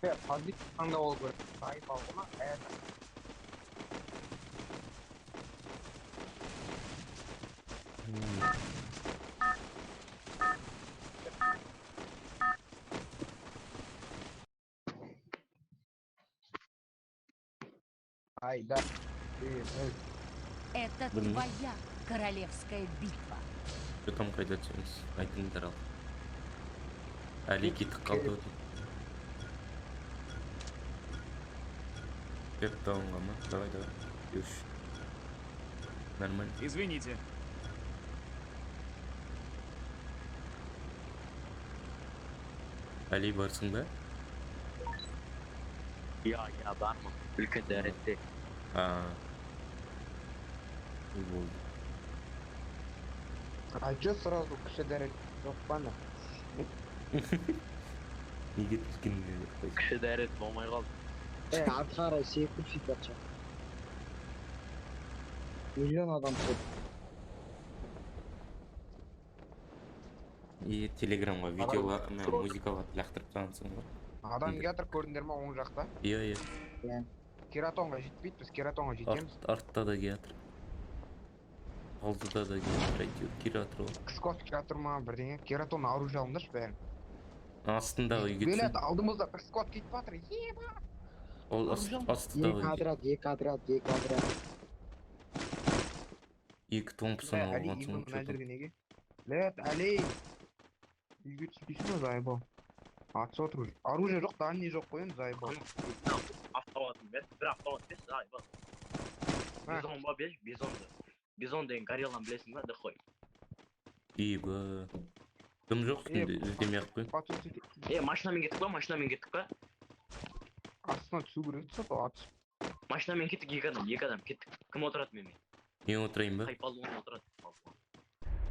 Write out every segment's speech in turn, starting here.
Позиция таңдау болу керек. Айып алды ма? Ай, да. Это твоя королевская битва. Что там қайда түсеміз? Айтыңдар ал. Әли кетіп қалды ғой. Пептаунға ма? Давай, давай. Үш. Нормально. Извините. Әли барсың ба? Иә, иә, бармын. Үлкен дәретте. А. Не болды. А чё сразу кіші дәрет жоқ па ана? Неге үлкен дәрет қойсың? Кіші дәрет болмай қалды. Артқа қарай секіріп сөйтіп жатыр. Миллион адам түседі. И телеграмға видеолар, музыкалар лақтырып тастағансың ғой. Адам келатыр, көрдіңдер ма оң жақта? Иә, иә. Кератонға жетпейді, біз кератонға жетеміз. Артта да келатыр. Алдыда да келатыр, әйтеуір келатыр ғой. Скот келатыр ма бірдеңе? Кератон оружие алыңдаршы бәрін. Астындағы үйге Блядь, түсін. алдымызда бір скот кетіп жатыр. Еба! Ол астыдағы Екі үйге. отряд, екі отряд, екі отряд. Екі Томпсон Бля, Әли, алғансың үйдің ғой, мына чё там. жерге неге? Блядь, Әли! Үйге түспейсің ба, заебал? Атыс отыр уже. Оружие жоқ, дальний жоқ қой енді, заебал. Автоматын бер. Бір автомат бер, заебал. Бизон ба бер, бизонды. Бизон деген горилланы білесің ба, дохой. Иба. Дым жоқ үстінде, іздемей ақ қой. Батыр сөйтіп Машинамен кеттік па, машинамен кеттік па? астына түсу керек еді сол атыс. Машинамен кеттік, екі адам, екі адам кеттік. Кім отырады менімен? Мен отырайын ба? Қай палуан отырады?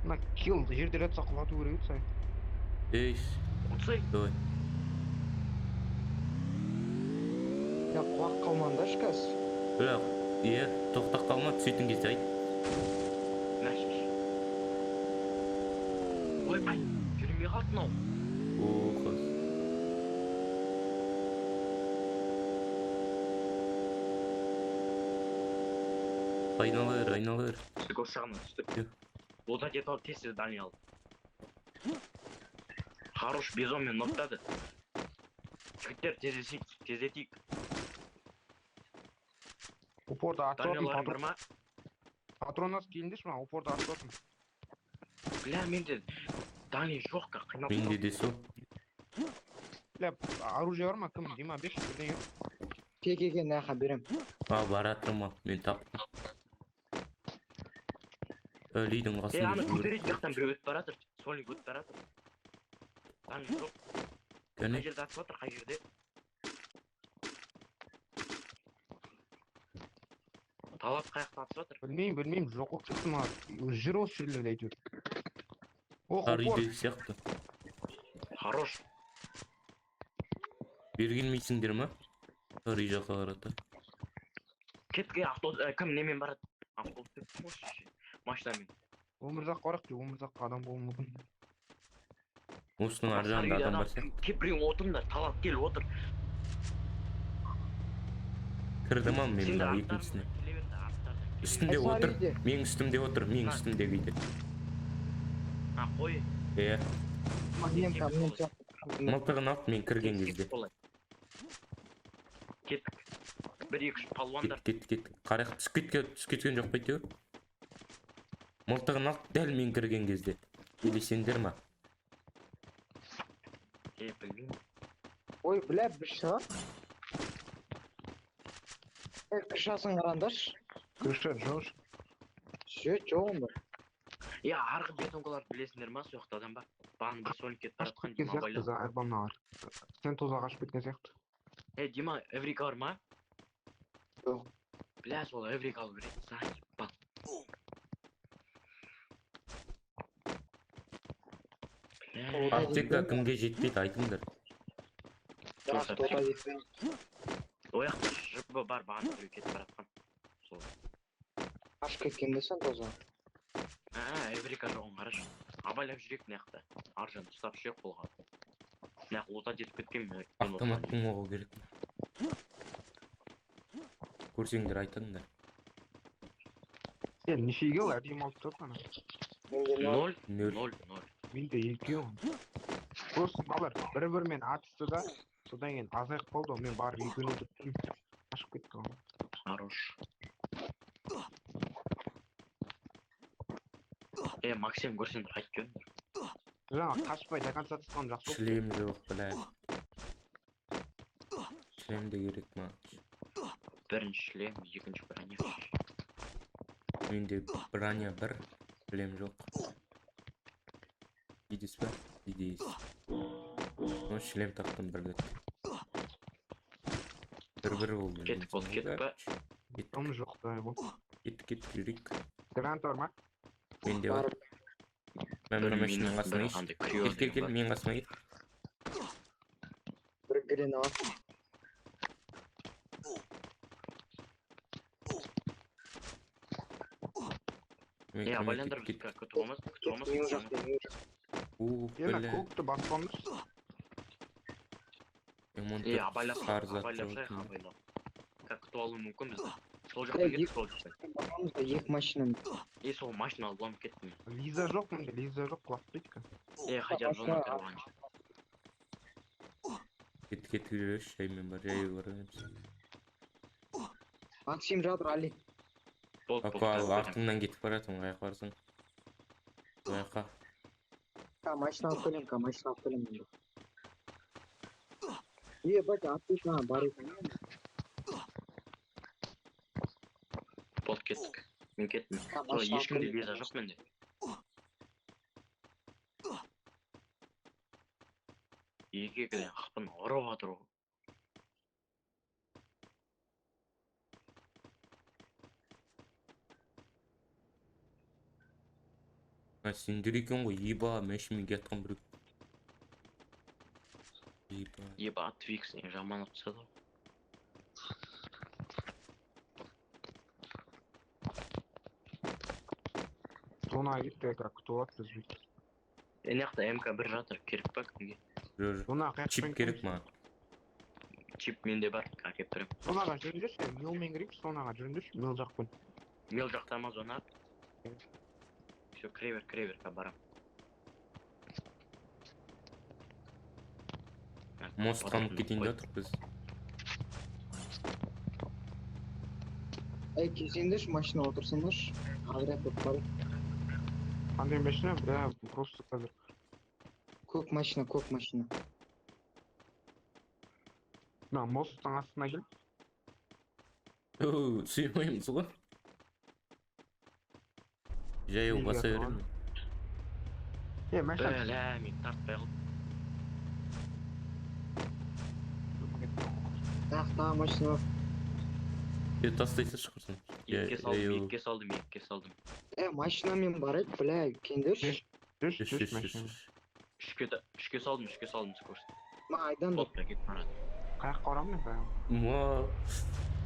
Мына килл жерде жатса құлату керек еді сай. Ей, Отырсай. давай. Я құлақ қалмаңдаршы қазір. Бірақ, иә, тоқтап қалма, түсетін кезде айт. Мәш. Ойбай, жүрмей қалды мынау. О, қыз. Айнала бер, айнала бер. Түстік осы жағынан түстік. Иә. Одан кетіп алып тез тез дальний алып. Хорош, бизонмен ноктады. Жігіттер тездесейік, тездетейік. Упорда атып Дальныйларың бар патрон. ма? Патрон аз келіңдерші мына упорда атып жатырмын. Бля, менде дальний жоқ ка, қиналып Менде де сол. Бля, оружие бар ма? Кім? Дима, берші бірдеңе. Кеке нәха берем. А, баратырмын ал, мен таптым. Лидің Е, қасында ана жүру керек. көтеретін жақтан біреу өтіп баратыр. Сольник өтіп баратыр. Дальний жоқ. Кәне? Қай жерде атып жатыр, қай жерде? Талап қай жақта атып жатыр? Білмеймін, білмеймін, жоқ болып кетті мына. Жүр осы жерлерде әйтеуір. Ох, Сары упор. үйдегі сияқты. Хорош. Бері келмейсіңдер ма? Сары үй жаққа қарата. Кеттік, автобус, кім немен барады? Автобус деп қойшы, машинамен. Өмірзақ барайық, өмірзаққа адам болуы мүмкін. Осының ар Сары жағында үйде адам бар адам. сияқты. Кеп біреу отырыңдар, Талап кел отыр. Кірді ма мен Сендер мына арттарыңнан екіншісіне? келе беріңдер, арттардан келе Үстінде Сары отыр. үйде. Менің үстімде отыр, менің А. үстімдегі үйде. А, қой. Иә, Мен мен сияқты. мылтығын алып мен кірген кезде. Солай. Кеттік. Бір, екі, үш, палуандар. Кеттік, кеттік, кеттік. Қарайық, түсіп кеткен, түсіп кеткен жоқ па әйтеуір? Мылтығын алып дәл мен кірген кезде. Или сендер ма? Е, білмеймін. Ой, бля, бір шығар. Крышасын қараңдаршы. Крыша жоқ. Все, жоқ онда. Е, арғы бетонкаларды білесіңдер ма? Сол жақта адам бар. Бағана бір сольник кетіп бара Қашып жатқан кеткен Дима сияқты, абайла. заебал мыналар. Сен тозақ қашып кеткен сияқты. Е, Дима, эврика бар ма? Жоқ. Бля, сол эврика алу керек. Заебал. Бля, Аптека кімге жетпейді айтыңдар. Бірақ тота жетпей. Ол жақта жыбы бар, бағана біреу кетіп бара жатқан. Сол. Қашып кеткен де сен тозақ. А, эврика жоғын қарашы. Абайлап жүрейік мына жақта. Ар жағын ұстап жүрейік қолға. Мына лутать етіп кеткен мен. Автоматтың оғы керек. Көрсеңдер айтыңдар. Сен нешеге ол әдейі алып тұр ана. Менде ноль. 0 Нөл. 0 0. Менде екеу. Просто балалар бір-бірімен атысты да, содан кейін азайып қалды ғой, мен барып екеуін өлтіріп тұрмын. Қашып кетті ғой. Хорош. Е, Максим көрсеңдер айтып жіберіңдер. Жаңа қашпай до конца атысқан жақсы болды. Шлем жоқ, бля. Шлем де керек маған. Бірінші шлем, екінші броня. Менде броня бір, шлем жоқ. Видишь ба? Видишь. Ну, шлем тақтым бір рет. Бір-бір болды. Кеттік болды, кеттік па? Кеттік, Дым жоқ та бұл. кеттік, кеттік, жүрейік. Гранат бар ма? Менде бар. Бар. Мен мына Бір машинаның минус қасына бір келші. андай крио Кел, кел, деген кел, бар. менің қасыма кел. Бір гранат. Мен Е, кірмей абайлаңдар, кеттік, біз кеттік. күтіп алмас, күтіп алмас. Мен жоқ, мен жоқ. У, Ена бля. көкті баспаңдаршы. М14 Е, абайлап, сары зат абайлап, жоқ шайх, екен. абайлап. Как күтіп алуы мүмкін бізді. Сол Е, жақтан кеттік, екі- сол жақтан. Барамыз ба, екі машина. Е, сол машина алып кеттім мен. Лиза жоқ менде, Лиза жоқ, құлап кетті. Е, хотя бы зона кіріп алғанша. Кеттік, кеттік, жүрейікші, жаймен бар, жаяу барамыз. Максим жатыр, Али. Болды, болды, Папа, ал қазір кетемін. артыңнан кетіп бара жатырмын, қаяққа барсың? Қаяққа? Ка, машина алып келемін, ка, машина алып келемін енді. Е, бать, аптека бар екен. Болды, кеттік. Мен кеттім. Ка, Сол машина алып ешкімде келемін. виза жоқ менде. Екі екіден қақпын ұрып жатыр ғой. А, сендер екен ғой, еба, машинамен келатқан біреу. Еба. Еба, Твикс не жаман ұрып тастады ғой. Зонаға кетті, как күтіп алады біз бүйтіп. Е, мына жақта МК бір жатыр, керек па кімге? Жоқ, жоқ. Зонаға қаяқпен Чип керек маған. Чип менде бар, әкеліп беремін. Зонаға жүріңдерші, милмен кірейікші, зонаға жүріңдерші, мил жақпен. Мил жақта ма зона? Все, кіре бер, кіре бер, ка барам. Мост қамып кетейін деп жатырмық біз. Ей, келсеңдерші, машина отырсыңдаршы. Агрегат болып бар. Қандай машина, бля, просто қазір. Көк машина, көк машина. Мына мосттың астына кел. Оу, сыймаймыз ғой. Жаяу Неге баса атырған? беремін. Е, машина Бля, мен тартпай қалдым. Тақ, тағы машина бар. Е, тастай салшы құрсын. Екіге салдым, жаяу. екіге салдым, екіге салдым. Е, машинамен барайық, бля, келіңдерші. Жүр, Жүр, жүр, жүр, жүр, машина. жүр. Үшке, үшке салдым, үшке салдым, скорость. Ма, айдан да. Болды, кетіп барады. Қаяққа барамын мен баяғы? Ма,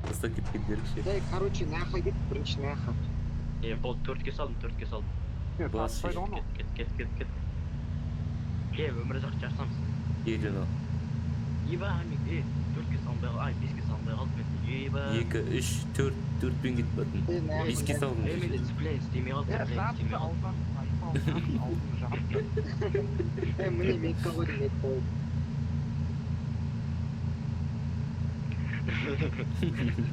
тастап кеткендер ше. Ей, короче, наяққа кет, бірінші наяққа. Е, болды, төртке салдым, төртке салдым. Е, Бас тартпайды ғой анау. Кет, кет, кет, кет. Е, Өмірзақ жарысамыз. Елін ал. Еба, мен, е, төртке салынбай қалды, ай, беске салынбай қалды мен. Еба. Екі, үш, төрт, төртпен кетіп бардым. Е, наяққа. Беске салдым. Е, менде цепление істемей қалды, Е, цепление жапты істемей қалды. аудан, айфон, аузын жапты. Е, міне метка қойдым, метка қойдым.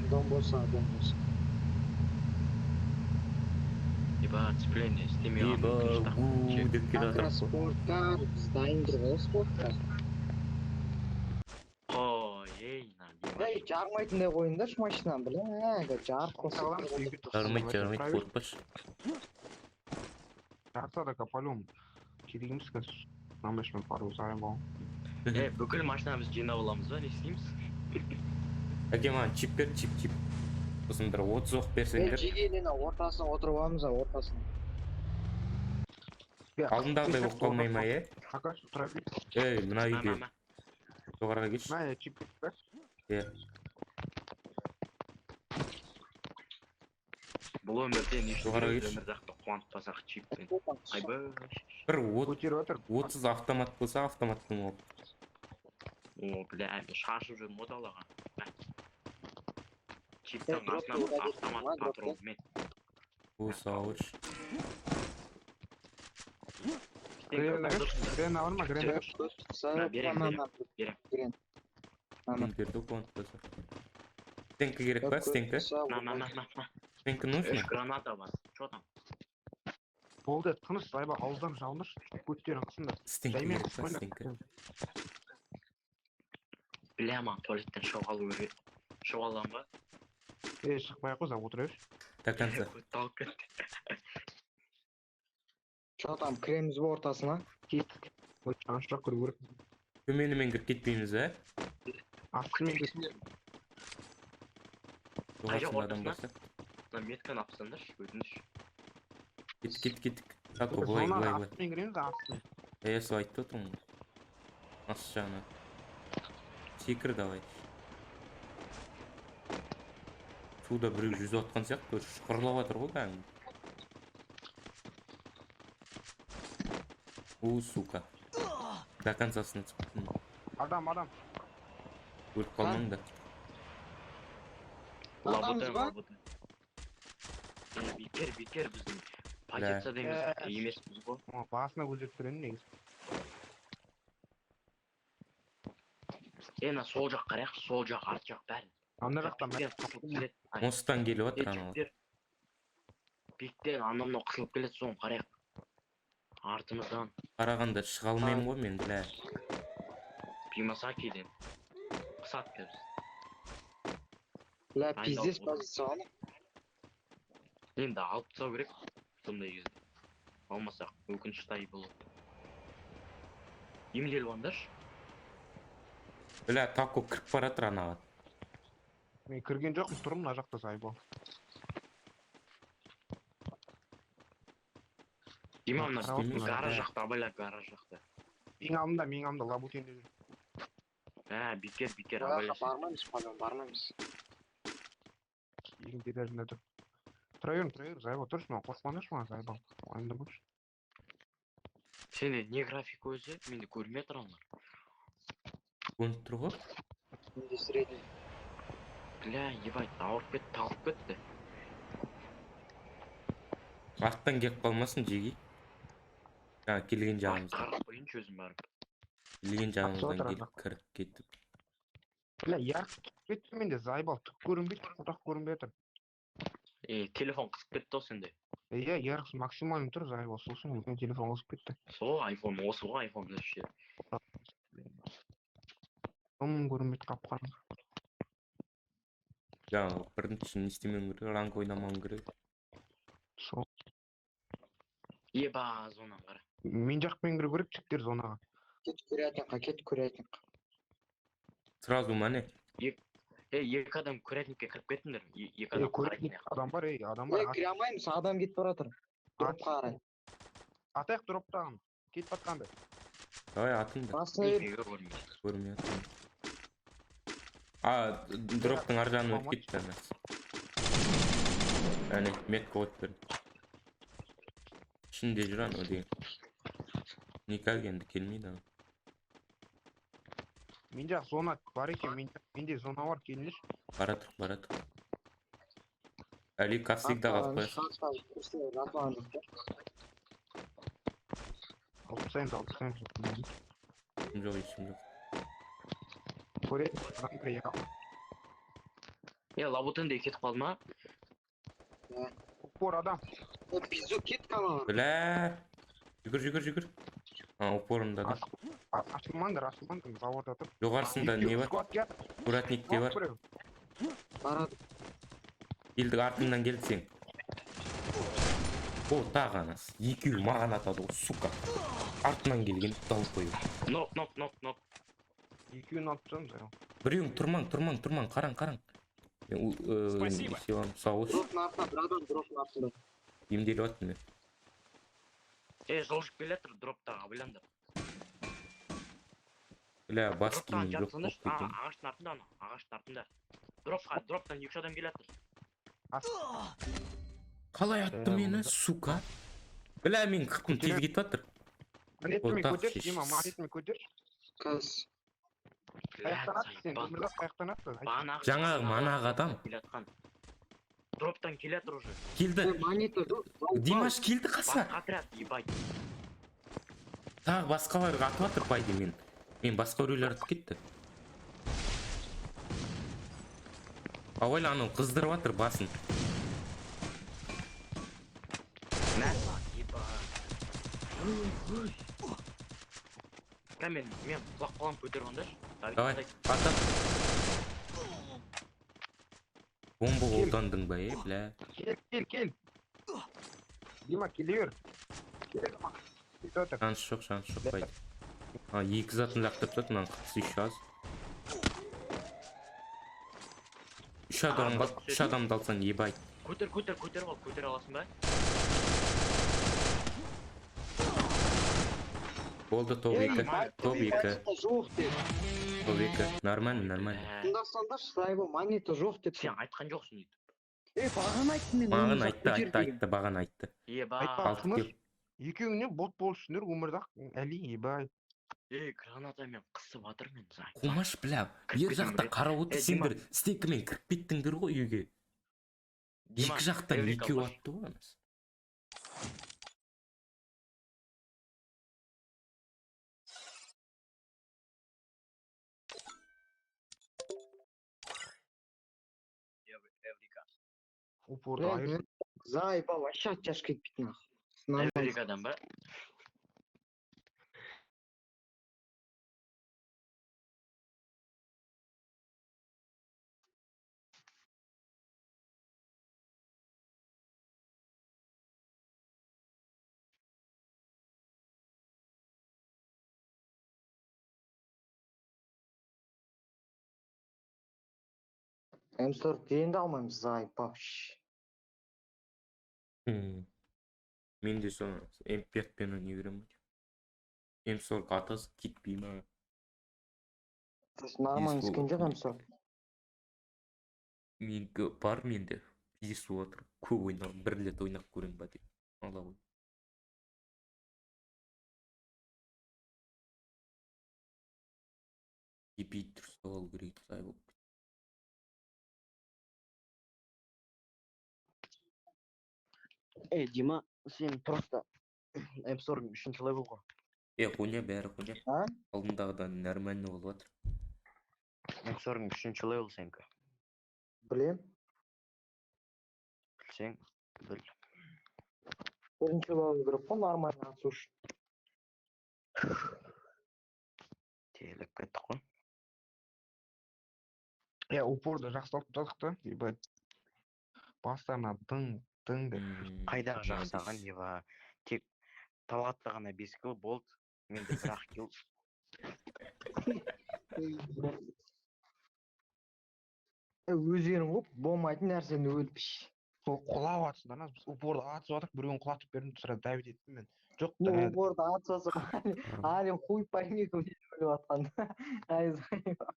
Дом болса, дом болса. Еба, цепление істемей қалды. Еба, өкінішті. гу деп келе Как раз жатырмық қой. спорткар, біз дайын тұр ғой спорткар. Ой, ей, на, Ей, жармайтындай қойыңдаршы машинаны, бля, жарып қойса. Жармайды, жармайды, қорықпашы. Жарса да по-любому. Керек емес қазір. Мына машинамен бару заебал. Е, бүкіл машинамызды жинап аламыз ба, не істейміз? Әке, маған чип бер, чип, чип. Сосын бір 30 оқ Ей, берсеңдер. жегелена ортасына отырып аламыз, ортасына. Алдындағыдай болып қалмай ма, е? Пока что тұра бер. Ей, мына Мә, үйге мә, мә. жоғарыға келші. Мә, чип керек пе? Е, Бұл өмірде не үшін Жоғары кетші. Өмірзақты қуантпасақ чиппен. Айбай. бір Көтеріп жатыр. 30 автомат болса, автоматтың оқ. О, бля, мен шашып жүрмін ғой далаға. Мә. Чиптің дроп астына ты автомат ма, дроп ты? патронмен. О, сауыш. Грена Грена бар ма? Грена берші. Мә, берем, берем, берем. Берем. Ана. Кім берді қуантпаса. Стенка керек па? Стенка? На, на, на, на, на. Стенка нужно? Үш граната бар. Чё там? Болды, тыныш, заебал, ауыздан жалыныршы. Көттерін қысыңдар. Стенка Жаймен керек па? қысып Стенка. Бля, маған туалеттен шығып алу керек. Шығып аламын ба? Е, шықпай ақ қой, отыра берші. До конца. Көт алып кетті. Чё там, кіреміз бе ортасына? Кеттік. Ой, ағаш кіру керек. Төменімен кіріп кетпейміз, ә? Астымен кет. Қай жақ Жоғарысында адам ортасына? барса. Мына метканы алып тастаңдаршы, өтініш. Кеттік, кеттік, кеттік. Так, былай, Зонаға былай, былай. астымен кіреміз, астымен. Е, сол айтып отырмын ғой. Ас жағына. Секір давай. Суда біреу жүзіп жатқан сияқты, көрші шұқырлап жатыр ғой кәдімгі. У, сука. До концасына түсіп кеттім. Адам, адам. Өліп қалмаңдар. Атамыз Лабутен, ба? лабутен. Е, бекер, бекер біздің позицияда емес, емеспіз ғой. О, басына көздеп тұр едім негізі. Е, мына сол жақ қарайықшы, сол жақ, арт жақ бәрі. Ана жақта Биіктен қысылып келеді. Ай, Мосттан келіп е, жатыр аналар. жігіттер. Биіктен анау мынау қысылып келеді, соны қарайық. Артымыздан Қарағанда шыға алмаймын ғой мен, бля. Бимасакиден қысады қазір. Бля, Айналып пиздец отыр. позиция ғой. Енді алып тастау керек сондай кезде. Алмасақ өкінішті болады. Емделіп алыңдаршы. Бля, тако кіріп бара жатыр анаға. Мен кірген жоқпын, тұрмын мына жақта, заебал. Дима, мына Қарап отырмын, гараж бля. жақта, абайла, гараж жақта. Менің алдымда, менің алдымда лабутенде жүр. Ә, бекер, бекер, Ол жаққа абайласын. бармаймыз, пойдем, бармаймыз. Екінші этажында тұр. Тұра берін, тұра бер, заебал, тұршы, маған қорықпаңдаршы маған, заебал. Уайымдамашы. Сенде не график өзі? Менде көрмей тұр аналар. Көрініп тұр ғой. Менде средний. Бля, ебать, ауырып кетті, талып кетті. Арттан келіп қалмасын жеги. Жаңа келген жағымыздан. Қарап қояйыншы өзім барып. Келген жағымыздан отыр келіп кіріп кетіп. Бля, ярық түсіп кетті менде, заебал, түк көрінбейді, құрақ көрінбей жатыр. Е, телефон қысып кетті ғой сенде. Иә, ярық максимально тұр, заебал, сосын үлкен телефон қосып кетті. Сол айфон, осы ғой айфон үш. Дым көрінбейді, қап-қараңғы. Жаңа бірінші не істемеуім керек, ранг ойнамауым керек. Сол. Еба, зонан қара. Мен жақпен кіру керек, жігіттер, зонаға. Кет курятникқа, кет курятникқа. Сразу ма не? Е, екі адам курятникке кіріп кетіңдер. Екі Е, адам курятник қарайды. адам бар, ей, адам Е, бар. кіре алмаймыз, адам кетіп бара жатыр. Дропқа қарай. Атайық дроптағын. Кетіп батқанды. Давай атыңдар. Басына бер. Нифига көрмейді. Көрмей жатырмын. А, дроптың ар жағынан өтіп кетті анасы. Әне, метка қойып бердім. Ішінде жүр анау деген. Никак енді келмейді анау. Мен жақ зона бар екен, менде зона бар, келіңдерші. Бара тұр, бара тұр. Әли, как всегда қалып қоясың. Жатпаған жоқ та. Алып тастаймыз, алып тастаймыз. Ешкім жоқ, ешкім жоқ. Көреді, адам бар, иә. Е, лабутен де кетіп қалды ма? Упор адам. Е, пизду кет каналға. Бля. Жүгір, жүгір, жүгір. А, упорында да. Ашылмаңдар, ашылмаңдар, заводта тұр. Жоғарысында не бар? Сквад келатыр, Курятник те бар. сквад біреу. Барады. Келдік, артыңнан келді сен. О, тағы анасы. Екеуі маған атады ғой, сука. Артынан келген дал қою. Нок, нок, нок, нок. Екеуін алып тастаймыз, заебал. Біреуің тұрмаң, тұрмаң, тұрмаң, қараң, қараң. Мен Спасибо. не істеп аламын, сауыш. Дроптың артында бір адам, дроптың артында. Емделіп жатырмын мен. Е, жылжып келе жатыр дроптағы, абайлаңдар. Бля, бас Дроптан киімім жоқ болып жатсаңдаршы. кеткен. Ағаштың артында ана, ағаштың артында. Дропқа, дроптан екі үш адам келе жатыр. Қалай атты Ә, мені, онда- сука? Бля, мен қырқым тез Көтерем. кетіп жатыр. Монетті мен так көтерші, шеш. Дима, монетті мен көтерші. Қазір. Қаяқтан атты сен? Өмірзақ қаяқтан атты? Айт. Бағанағы Жаңағы манағы адам. Келатқан. Дроптан келатыр уже. Келді. Монета жоқ. Димаш келді қасына. Басқа отряд, ебать. Тағы басқаларға атып жатыр по идее мен. Мен басқа біреулер атып кетті. Абайла, анау қыздырып жатыр басын. Мә, ебать. Ка мен құлақ қалам көтеріп алыңдаршы. Давай, ата. Бомба қолдандың ба, е, бля. Кел, кел, кел. Дима, келе бер. Келе, Дима. Кетіп жатыр. Шанс жоқ, шанс жоқ, по идее. А, екі затын лақтырып тастады, мынаның қатысы еще аз. Үш адам қалды, үш адамды алсаң ебать. Көтер, көтер, көтеріп ал, көтере аласың ба? Болды, топ екі, топ екі, Жоқ деп. топ екі. Нормально, нормально. Ә, Тыңдасаңдаршы, заебал, монета жоқ деп. Сен айтқан жоқсың өйтіп. Е, бағана айттым мен. Маған Өмірзақ айтты, көтер айтты, деген. айтты, бағана айтты. Ебать. Айтпа. Алты Тыныш. килл. Екеуіңе бот болыпсыңдар, Өмірзақ, Әли, ебать. Ей, гранатамен қысып жатыр мен. Заебал. Қумаш, бля, Кіріп ер кетемін, жақта бля. қарап отыр, Е, Дима. сендер стейкімен кіріп кеттіңдер ғой үйге. Дима, Екі жақтан Эврика екеу алшы. атты ғой анасы. Эврика. Упорды Бля, айыр. Заебал, вообще оттяжка кетпейді нахуй. Нормально. Эврикадан ба? М40 енді алмаймыз, заебал. Мен де соны М5 пен ойнай беремін. М40 атасы кетпей ма? Нормально Есбол. скин жоқ М40. Менікі бар менде. Пиздец болып жатыр. Көп ойнадым. Бір рет ойнап көрейін ба деп. Ала ғой. Епей дұрыстап алу керек еді, сай болып. Ей, Дима, сен просто М40 үшінші левел ғой. Е, хуйня, бәрі хуйня. А? Алдындағыдан нормально болып жатыр. М40 үшінші левел сенікі. Білем. Білсең, біл. Бірінші левел керек қой нормально ату үшін. Теліп кеттік қой. Е, упорды жақсы алып тастадық та, ебать. Бастарына дың, дың деп. Қайдағы Молодец. жақсаған, еба. Тек Талғатта ғана 5 килл болды. Менде бір ақ килл. Е, өздерің ғой болмайтын нәрсені өліп. Сол құлап жатсыңдар, ана біз упорды атысып жатырық, біреуін құлатып бердім, сразу давить еттім мен. Жоқ, Не, да, упорды атсасы Али хуй пойми кім өліп жатқан. Ай, заебал.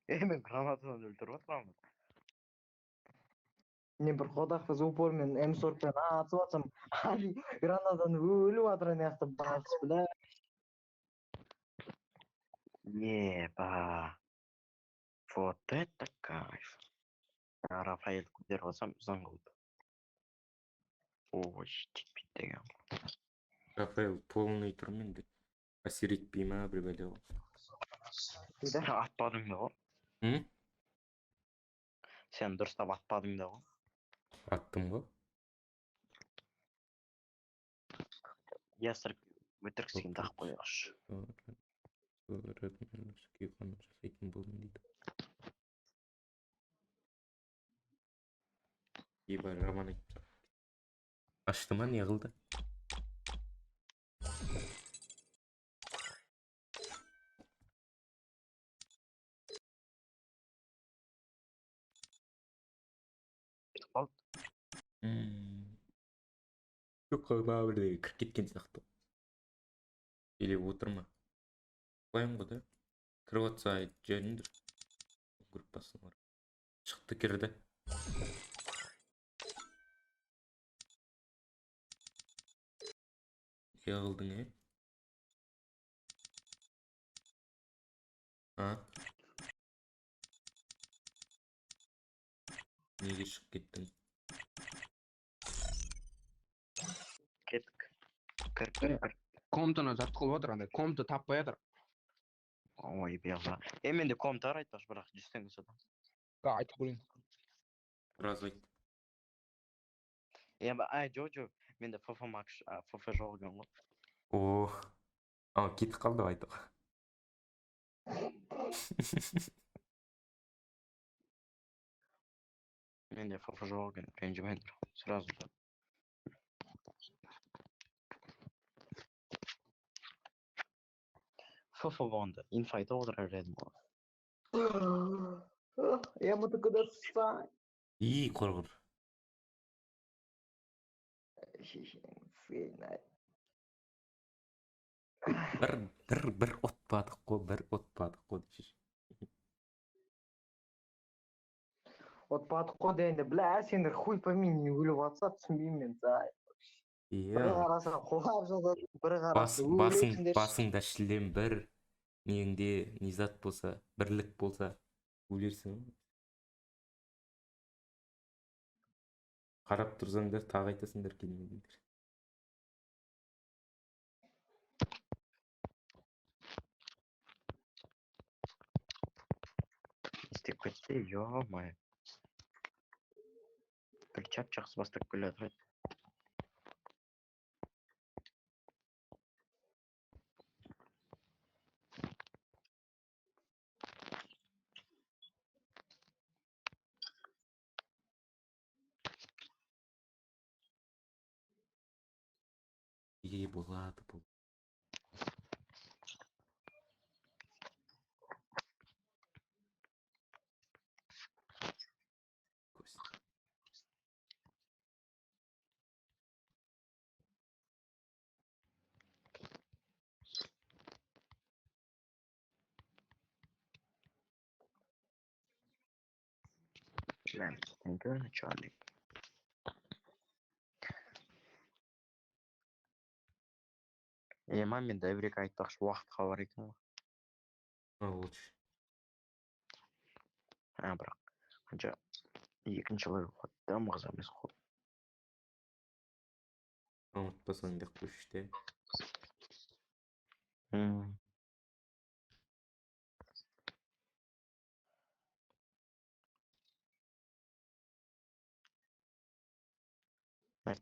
Е, мен гранатадан өлтіріп жатырмын. Не бір қодақ біз упормен М40 пен атып жатсам, Али гранатадан өліп жатыр ана жақта байғұс, бля. Еба. Вот это кайф. Рафаэль көтеріп алсам заң қылды. Ой, жетпейді деген. Рафаэл полный тұр менде. Әсер етпей ма бір бәле ғой. Сен атпадың да ғой. М? Сен дұрыстап атпадың да ғой. Аттым ғой. Ястреб өтірік сен тағып қояйықшы. Жасайтын болдым дейді. Еба, жаман айтып тастады. Ашты ма, не қылды? Кетіп қалды. Жоқ, мына бірдеңе кіріп кеткен сияқты. Или отыр ма? Қоямын ғой да. Кіріп жатса айтып жіберіңдер. Группасына бар. Шықты, кірді. Не қылдың, е? А? Неге шығып кеттің? Кеттік. Кір, кір, кір. Комнатаны зат қылып жатыр андай, комната таппай жатыр. Ой, бияға. Е, менде комната бар айтпақшы, бірақ 100 теңге сатамын. Ка, айтып көрейін. Біраз айт. Е, ай, жо, жо, менде ФФ Макс, ФФ жоқ екен ғой. О, а, кетіп қалды ғой айтуға. Менде ФФ жоқ екен, ренжімеңдер. Сразу да. ФФ болғанда инфайта отырар едім ғой. Я буду куда ссать. И, құрғыр. Бір ұтпадық қой, бір ұтпадық қой деп. Ұтпадық қой дегенде, бля, сендер хуй пойми не өліп жатса түсінбеймін мен, зай. Иә. Бір қараса құлап жатады, бір қараса өлесіңдер. Басыңда шлем бір, неңде не зат болса, бірлік болса, өлерсің. Қарап тұрсаңдар, тағы айтасыңдар келмедіңдер. Істеп кетті, ё-моё. Бір чап жақсы бастап келе жатыр еді. Е, болады бұл. Көз. Чарли. Е, ма мен дәбірек айтпақшы уақытқа бар екен ғой. А, лучше. А, бірақ қанша екінші левел болады да, мағза емес қой. Ұмытпасаң деп қойшы те.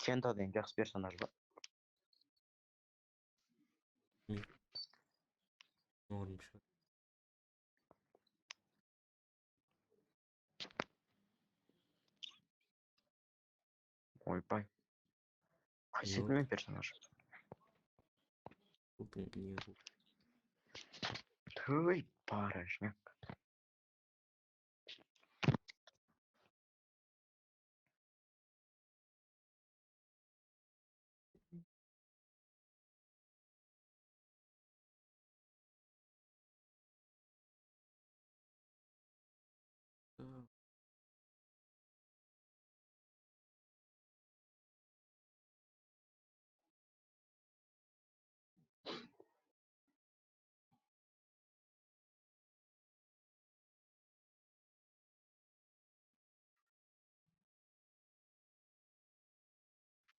Чента деген жақсы персонаж ба? Норм шығар. Ойбай. Қасиетті ме персонаж? Бұлдың не бұл? Түй, барышняк.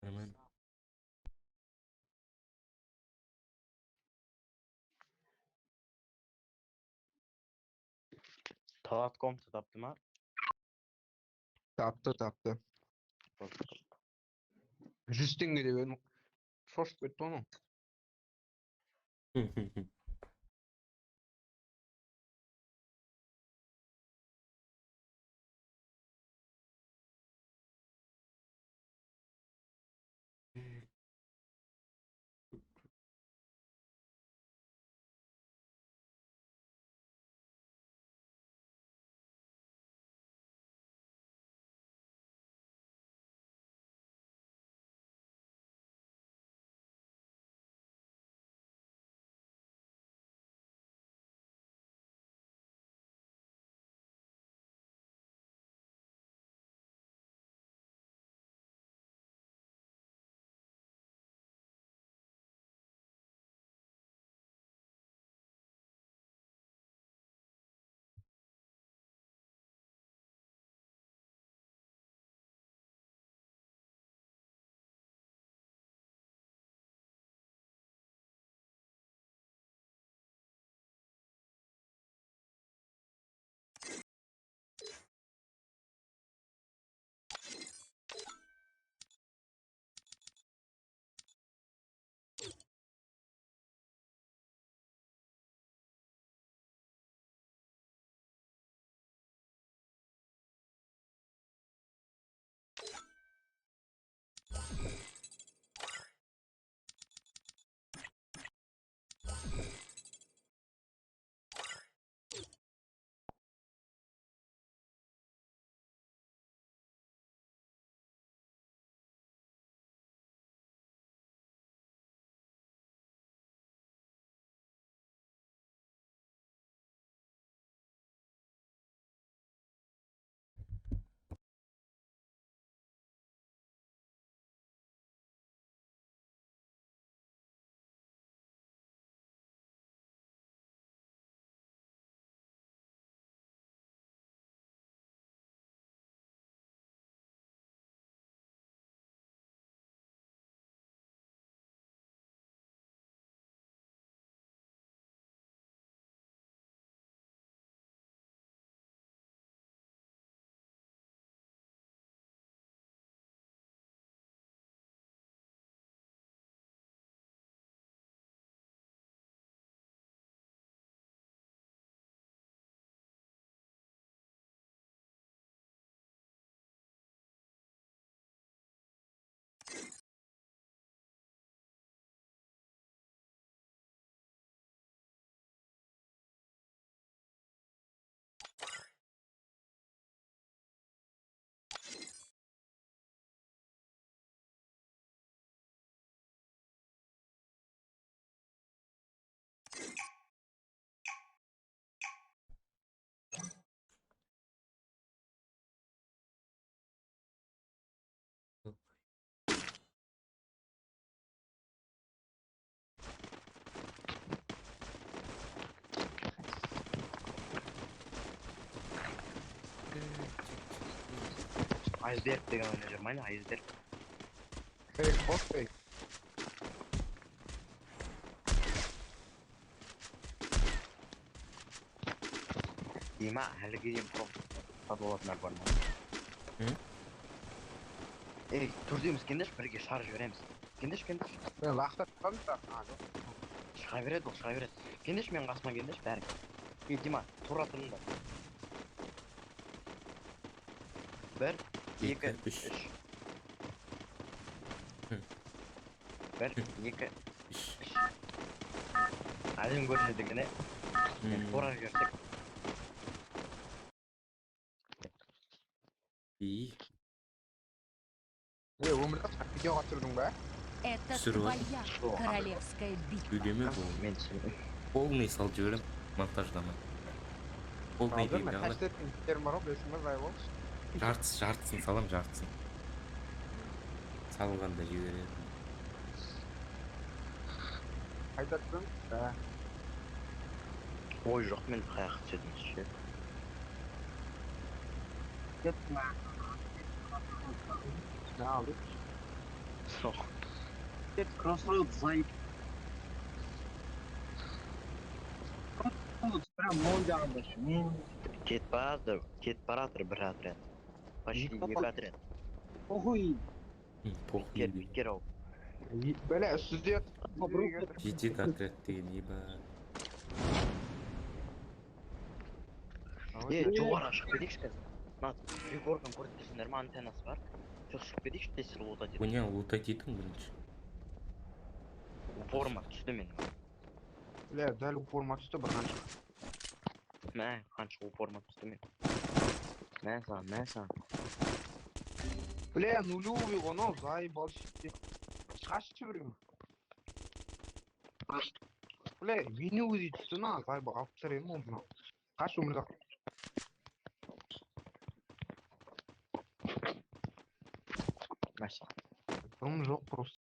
Hemen. Talat komta тапты ма? Тапты, тапты. 100 теңге деп едім. Шошып кетті оның. Айсберг деген ойнап жүр ма не? Айсберг. Фейк, бот фейк. Дима, әліге дейін сатып алатындар бар ма? Ей, төртеуміз келіңдерші, бірге шар жібереміз. Келіңдерші, келіңдерші. Мен лақтырып тастадым да. А, жоқ. Шыға береді ол, шыға береді. Келіңдерші, менің қасыма келіңдерші, бәрі. Ей, Дима, тура тұрыңдар. 1, 2, 2, 3. 3. 1, 2, 3. 3. Әлем көрінеді екен, е? Тура жіберсек. И Е, өмірде видеоға түсірдің ба? Это Түсіріп твоя королевская битва. Сөйлеме бұл. Мен түсіндім. Полный салып жіберем монтаждамай. Полный Алдым, деймін мен қалай? хаштеттің беттерім бар ғой, білесің ба, заебал. Жартысы, жартысын салам, жартысын. Салғанда жібереді. Қайда түсірдің? Ә, Ой, жоқ, мен қаяққа түсетінімді ше. не алды? Соқ. Кроссроуд заеб. Кроссроуд прям оң жағында ше. Кетіп баратыр, кетіп баратыр бір отряд. Почти Екі екі отряд. Похуй. Похуй Бекер, дейді. бекер ау. Бәле, үстінде Жетеді отряд деген еба. Е, жоғары шығып кетейікші қазір. Мына пригорканы көріп тұрсыңдар ма, антеннасы бар. Жоқ, шығып кетейікші, тез лутать етіп. Бұны лутать етің бірінші. Упорма түсті менің. Бля, дәл упорма түсті бір қаншық. Мә, қанша упорма түсті мен. Мә саған, мә саған. Бля, нулевый ғой, мынау, заебал. Қашшы біреу. Бля, винюзий түсті на, заебал, алып тастар едім ғой мынау. Қаш өмірзақ. Мә саған. Дым жоқ просто.